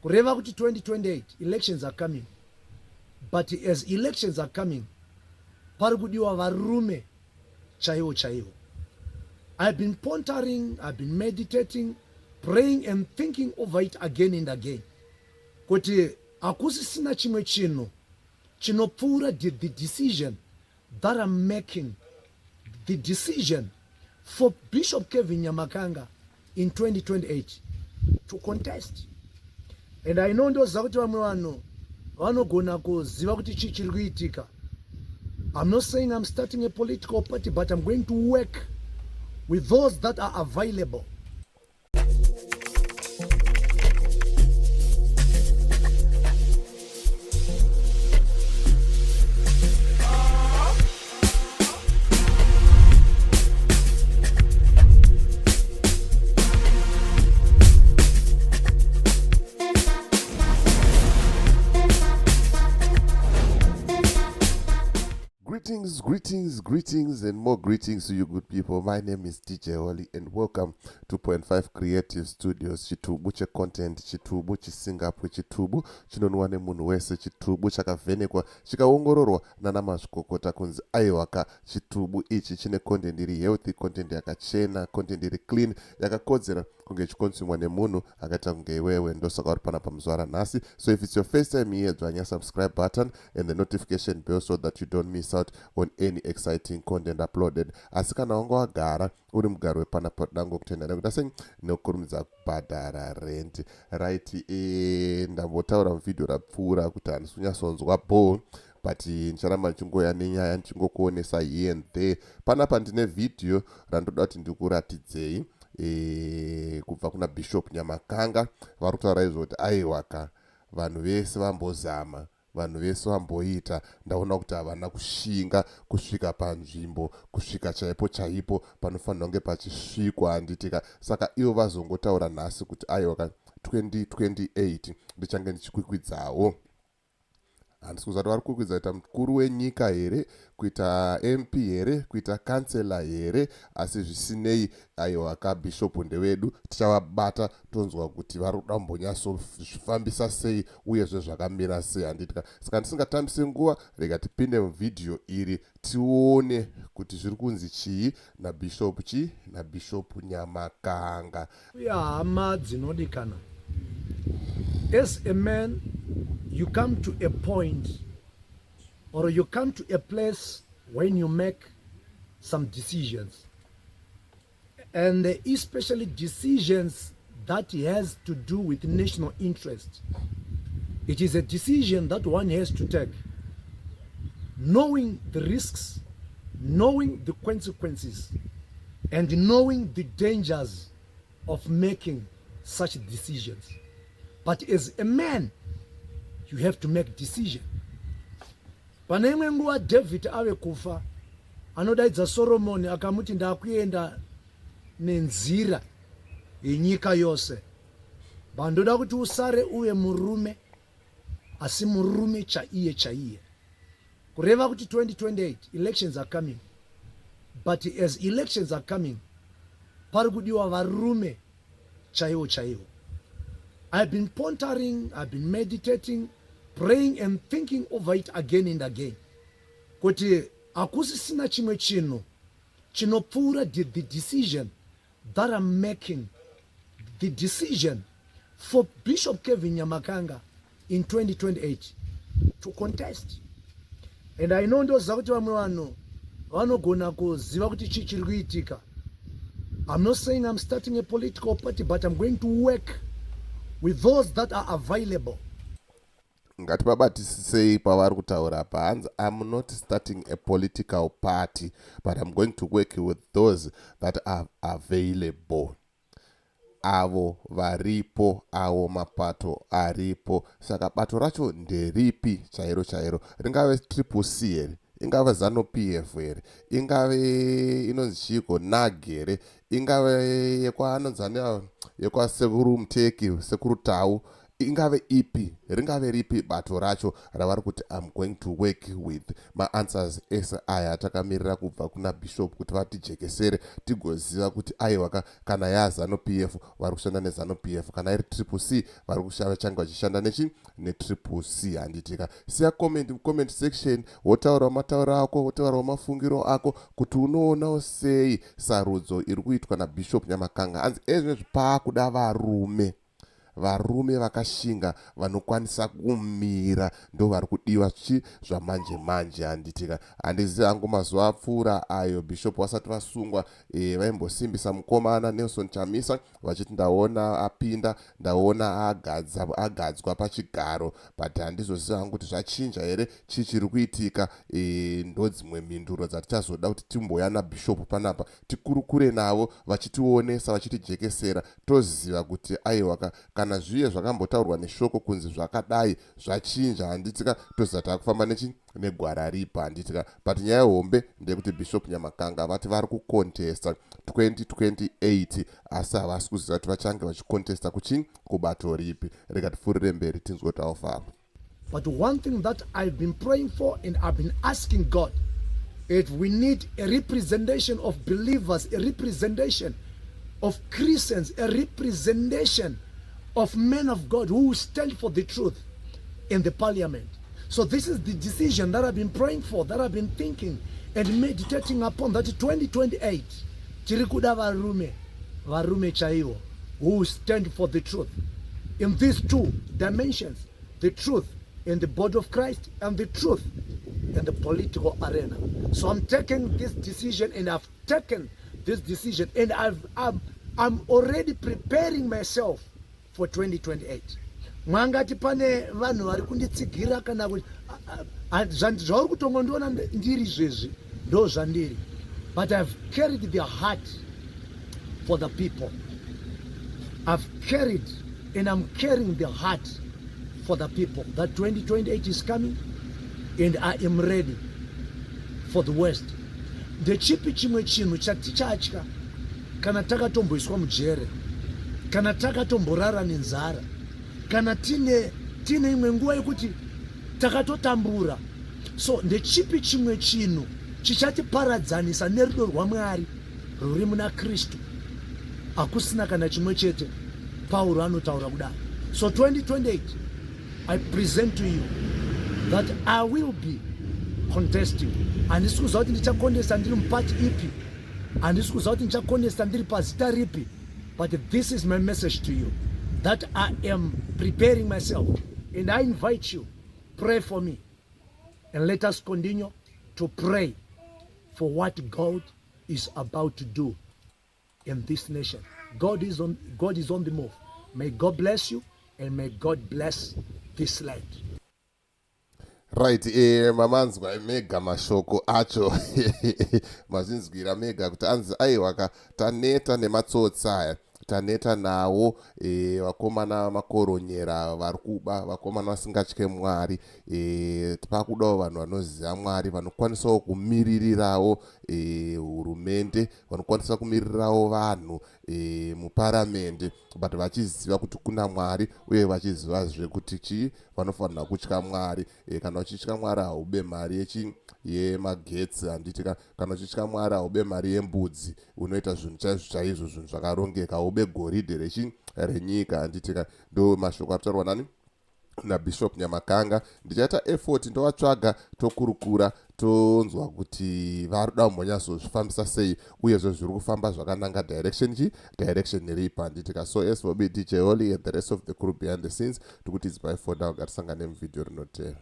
Kureva kuti 2028 elections are coming, but as elections are coming pari kudiwa varume chaivo chaivo. I've been pondering, I've been meditating, praying and thinking over it again and again kuti hakusisina chimwe chinhu chinopfuura the decision that I'm making, the decision for Bishop Kevin Nyamakanga in 2028 to contest. And I know ndoziva kuti vamwe vanhu vanogona kuziva kuti chii chiri kuitika. I'm not saying I'm starting a political party, but I'm going to work with those that are available. Greetings, greetings, greetings, and more greetings to you good people. My name is DJ Holly and welcome to 2.5 Creative Studios. Chitubu checontent, chitubu chisingapwe, chitubu chinonwa nemunhu wese, chitubu chakavhenekwa chikaongororwa nana mazvikokota kunzi aiwaka, chitubu ichi chine content iri healthy, content yakachena, content iri clean, yakakodzera kunge ichikonsumwa nemunhu akaita kunge iwewe. Ndosaka uri panapa muzuva ranhasi. So if it's your first time here, dzvanya subscribe button and the notification bell so that you don't miss out on any exciting content uploaded. Asi kana wanga wagara uri mugari wepanapa, dango kutenda nekuda sei nekukurumidza kubhadhara rent. Right, ndambotaura muvhidhiyo rapfuura kuti handisi kunyatsonzwa bho, but ndicharamba ndichingoya nenyaya ndichingokuonesa here and there. Panapa ndine vhidhiyo randoda kuti ndikuratidzei kubva kuna Bishop Nyamakanga. Vari kutaura izvo kuti aiwaka, vanhu vese vambozama, vanhu vese vamboita, ndaona kuti havana kushinga kusvika panzvimbo, kusvika chaipo chaipo panofanira kunge pachisvikwa, handitika? Saka ivo vazongotaura nhasi kuti aiwaka, 2028 ndichange ndichikwikwidzawo. Handisi kuziva kuti vari kukwikwidza kuita mukuru wenyika here, kuita MP here, kuita kansela here, asi zvisinei, aiwa kabishop ndewedu, tichavabata tonzwa kuti vari kuda kumbonyatsozvifambisa sei uyezve zvakamira sei, handitika? Saka ndisingatambise nguva, rega tipinde muvhidhiyo iri tione kuti zviri kunzi chii nabishop, chii nabishop Nyamakanga. Uye hama dzinodikana, as a man you come to a point or you come to a place when you make some decisions, and especially decisions that has to do with national interest. It is a decision that one has to take knowing the risks, knowing the consequences and knowing the dangers of making such decisions. But as a man you have to make decision. Pane imwe nguva David ave kufa, anodaidza Soromoni akamuti, ndakuenda nenzira yenyika yose, bandoda kuti usare uve murume, asi murume chaiye chaiye. Kureva kuti 2028 elections are coming, but as elections are coming pari kudiwa varume chaivo chaivo. I've been pondering, I've been meditating, praying and thinking over it again and again kuti hakusisina chimwe chinhu chinopfuura the decision that I'm making, the decision for Bishop Kevin Nyamakanga in 2028 to contest. And I know ndoziva kuti vamwe vanhu vanogona kuziva kuti chii chiri kuitika. I'm not saying I'm starting a political party, but I'm going to work with those that are available. Ngatibabatisisei pavari kutaura apa. Hanzi, "I'm not starting a political party, but I'm going to work with those that are available." Avo varipo, avo mapato aripo. Saka bato racho nderipi chairo chairo? Ringave Triple C here? Ingave ZANU PF here? Ingave inonzi chiiko, NAG here? Ingave yekwaanonzi ani, yekwasekuru Muteki, Sekuru Tau? Ingave ipi, ringave ripi bato racho ravari kuti I'm going to work with? Maanswers ese aya atakamirira kubva kuna Bishop kuti vatijekesere, tigoziva kuti aiwaka, kana yaZANU PF, vari kushanda neZANU PF, kana iri Triple C, vari vachange vachishanda nechi neTriple C, handitika? Siya comment mucomment section, wotaurawo matauro ako, wotaurawo mafungiro ako kuti unoonawo sei sarudzo iri kuitwa naBishop Nyamakanga. Hanzi ezvinezvi paakuda varume, varume vakashinga, vanokwanisa kumira, ndo vari kudiwa chi zvamanje manje, handitika? Handizivi hangu, mazuva apfuura ayo Bishop vasati vasungwa, vaimbosimbisa mukomana Nelson Chamisa vachiti ndaona apinda, ndaona agadzwa pachigaro, but handizoziva hangu kuti zvachinja here, chii chiri kuitika. Ndo dzimwe mhinduro dzatichazoda kuti timboya naBishop panapa, tikurukure navo, vachitionesa, vachitijekesera, toziva kuti aiwaka, kana zviye zvakambotaurwa neshoko kunzi zvakadai zvachinja, handitika? Toziva taakufamba nechi negwara ripa, handitika? But nyaya hombe ndeyekuti Bishop Nyamakanga vati vari kucontesta 2028, asi havasi kuziva kuti vachange vachicontesta kuchi kubato ripi. Rega tipfuurire mberi, tinzwe kuti aufamba. But one thing that I've been praying for and I've been asking God, if we need a representation of believers, a representation of Christians, a representation of men of God who stand for the truth in the parliament. So this is the decision that I've been praying for, that I've been thinking and meditating upon, that 2028, tiri kuda varume, varume chaivo, who stand for the truth in these two dimensions, the truth in the body of Christ and the truth in the political arena. So I'm taking this decision and I've taken this decision and I'm already preparing myself for 2028. Mwangati pane vanhu vari kunditsigira kana kuti zvauri kutongondiona ndiri zvezvi, ndo zvandiri, but I've carried the heart for the people. I've carried and I'm carrying the heart for the people that 2028 is coming and I am ready for the worst. Ndechipi chimwe chinhu chatichatya kana takatomboiswa mujere, kana takatomborara nenzara, kana tine imwe nguva yekuti takatotambura? So ndechipi chimwe chinhu chichatiparadzanisa nerudo rwaMwari rwuri muna Kristu? Hakusina kana chimwe chete. Pauro anotaura kudaro. So 2028, I present to you that I will be contesting. Handisi kuziva kuti ndichacontesta ndiri mupati ipi, handisi kuziva kuti ndichacontesta ndiri pazita ripi, but this is my message to you, that I am preparing myself and I invite you, pray for me and let us continue to pray for what God is about to do in this nation. God is on the move. May God bless you and may God bless this land. Right, mamanzwa mega mashoko acho, mazvinzwira mega kuti anzi aiwaka, taneta nematsotsi aya, taneta nawo, vakomana makoronyera vari kuba, vakomana vasingatye Mwari. Pakudawo vanhu vanoziva Mwari, vanokwanisawo kumiririrawo hurumende, vanokwanisa kumirirawo vanhu muparamende, but vachiziva kuti kuna Mwari, uye vachizivazve kuti chii, vanofanira kutya Mwari. Kana uchitya Mwari, haube mari yechi yemagetsi, handiti? Kana uchitya Mwari, haube mari yembudzi, unoita zvinhu chaizvo chaizvo, zvinhu zvakarongeka, haube goridhe rechi renyika, handiti? Ndo mashoko ataurwa nani, naBishop Nyamakanga. Ndichaita effort, ndovatsvaga, tokurukura, tonzwa kuti vari kuda kumbonyatsozvifambisa sei, uyezve zviri kufamba zvakananga direction chi direction ripi, handitika? So as for me, DJ Holly, and the rest of the crew behind the scenes, tikuti it's bye for now. Ngatisangane muvhidhiyo rinotevera.